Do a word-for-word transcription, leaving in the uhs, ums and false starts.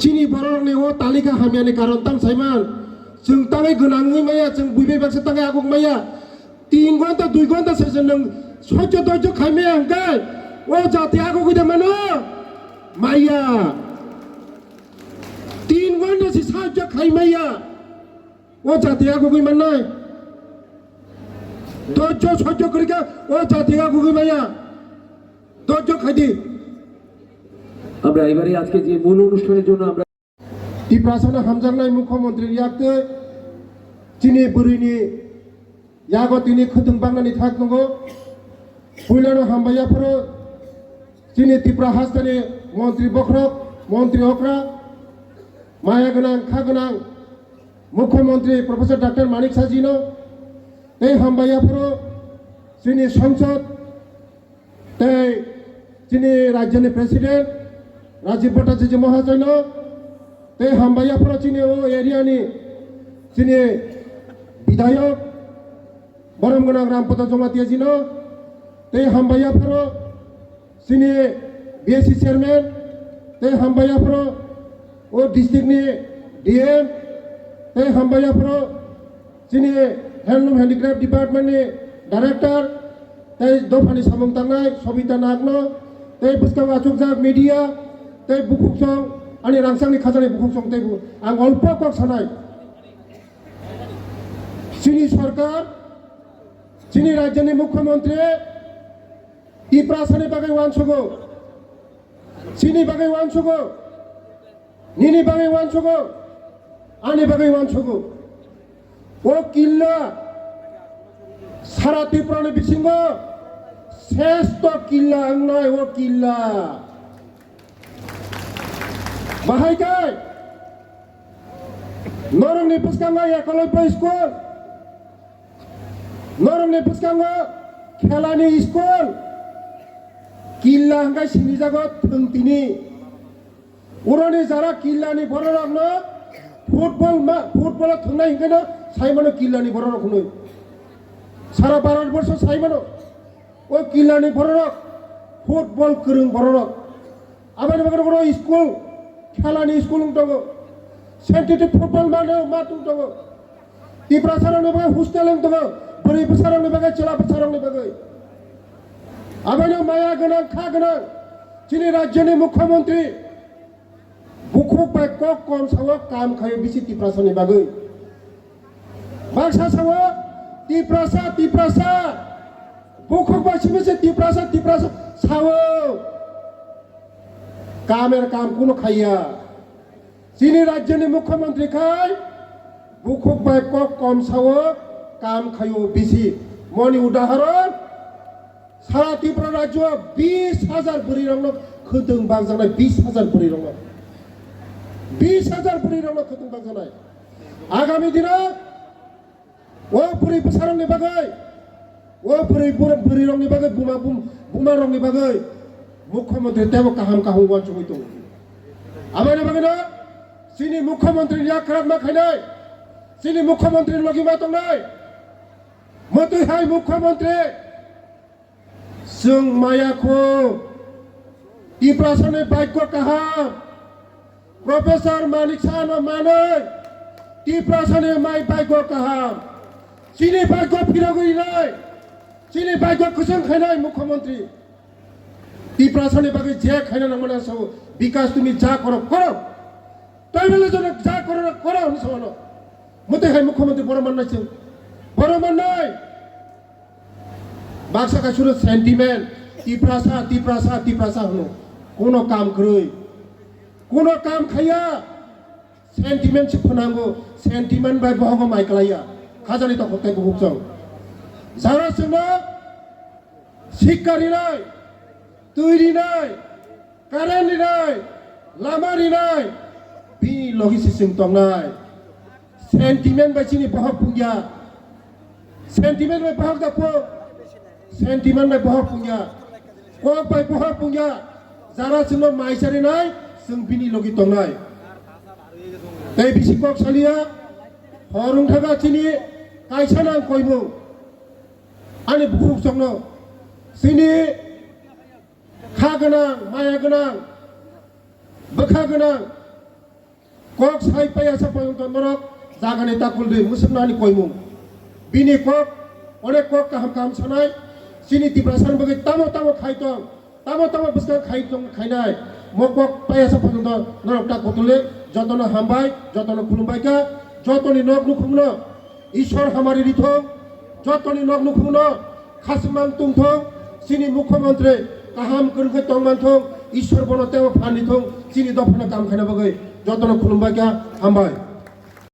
Chini bororokni o talika hamyani karon tang saiman. Chwng tangwi gwnang wngwi maya, chwng buibai baksa tangwi aguk maya. Tin gonta, dui gonta sese nwng soicho doicho khai maya hwnkhe o jati agugwi da mano? Maya. Tin gonta si soicho khai maya. O jati agugwi mannai. Doicho soicho kwrwikha o jati agugwi maya. Doicho khai di. আমরা এবারে আজকে যে মূল অনুষ্ঠানের জন্য আমরা Tiprasano hamjaknai mukhyamantri yak twi chini bwrwini yago tini khwtwng bangnani thak tongo. Puilano hambai yaphuru chini Tripura hasteni montri bokhorok, montri okra, maya gwnang, kha gwnang mukhyamantri Professor Doctor Manik Sahino, tei hambai yaphuru chini songsod, tei chini rajyoni president Rajiv Bhattacharya Mahasoyno, tei hambai yaphuru chini o area ni chini bidhayok borom gwnang Rampada Jamatia jino, tei hambai yaphuru chini B S C chairman, tei hambai yaphuru o district ni D M, tei hambai yaphuru chini handloom handicraft department ni director, tei dophani samung tangnai Sobita Nagno, tei bwskango achukjak media, tei bukhuksong, ani rangchakni khajani bukhuksong tei bu-, ang olpo kok sanai. Chini sorkar, chini rajyoni mukhyamantri Tiprasani bagwi uansugo, chini bagwi uansugo, nini bagwi uansugo, ani bagwi uansugo. O killa sara Tripurani bisingo sresto killa wngnai o killa. Bahai kai norokni bwskango Ekalobya school, norokni bwskango khelani school, killa hwnkhe sinijago thwng tini. Uroni jara killani bororokno football ma, football thwngnai hwnkhe no saimano killani bororok hwnwi. Sara Bharat borsho saimano o killani bororok, football kwrwng bororok. Aboni bagwi oro school, khelani school wng tongo. Synthetic football mano ma tung tongo. Tiprasarokni bagwi hostel wng tongo. Bwrwi bwsarokni bagwi, chwla bwsarokni bagwi. Abono maya gwnang, kha gwnang chini rajyoni mukhyamantri bukhuk bai kok kom sao kam khaio bisi Tiprasani bagwi. Baksa sao Tiprasa, Tiprasa. Bukhuk bai simi se Tiprasa, Tiprasa sao. Kamer kam kuno khaiya. Chini rajyoni mukhyamantri khai bukhuk bai kok kom sao kam khaio bisi. Moni udaharon, sara Tripura rajyo bis hajar bwrwirokno khwtwng bakjaknai, bis hajar bwrwirokno. Bis hajar bwrwirokno khwtwng bakjaknai. Agami dino o bwrwi bwsarokni bagwi, o bwrwi bur-, bwrwirokni bagwi, buma bum-, bumarokni bagwi mukhyamantri teibo kaham kaham uansugwi tongo. Aboni bagwino chini mukhyamantri ni yak kwrak ma khainai, chini mukhyamantri ni logi ma tongnai. Mwtwi hai mukhyamantri Chwng maya kho, Tiprasani bhagyo kaham. Professor Manik Sahano manwi Tiprasani mai bhagyo kaham. Chini bhagyo phirogwi rinai, chini bhagyo kwchwng khainai mukhyamantri. Tiprasani bagwi je khaina nangmani ang sao, bikas tumi ja koro, koro. Tribalism ja koro, koro hwnwi sao ano. Mwtwi hai mukhyamantri borom mannai chwng. Borom mannai. Baksa kaisa sentiment, Tiprasa, Tiprasa, Tiprasa hwno. Kuno kam kwrwi. Kuno kam khaiya. Sentiment se phwnango. Sentiment bai bohogo mai klaiya. Khajani tokhok tei bukhuk chwng. Jara chwngno sikka rinai, twi rinai, current rinai, lama rinai, bini logi se chwng tongnai. Sentiment bai chini bohok pungya. Sentiment bai bohok da po. Sentiment bai bohok pungya. Kok bai bohok pungya. Jara chwngno mai charinai, chwng bini logi tongnai. Tei bisi kok saliya, hor wngthaga chini kaisa nang koimung. Ani bukhuk chwngno chini kha gwnang, maya gwnang, bwkha gwnang, Kok sai paiya sa porjonto norok jagani takuldi musuknani koimung. Bini kok, onek kok kaham kaham sanai, chini Tiprasani bagwi tamo tamo khai tong, tamo tamo bwskang khai tong khainai. Mo kok paiya sa porjonto norok takutuli, jotono hambai, jotono khulumbai kha, jotoni nok nukhungno Ishwar hamari rithong, jotoni nok nukhungno khasingmang tungthong, chini mukhyamantri kaham kwrwngkhe tongmanthong, Ishwar bono teibo phan rithong, chini dophano kam khaina bagwi jotono khulumbai kha, hambai.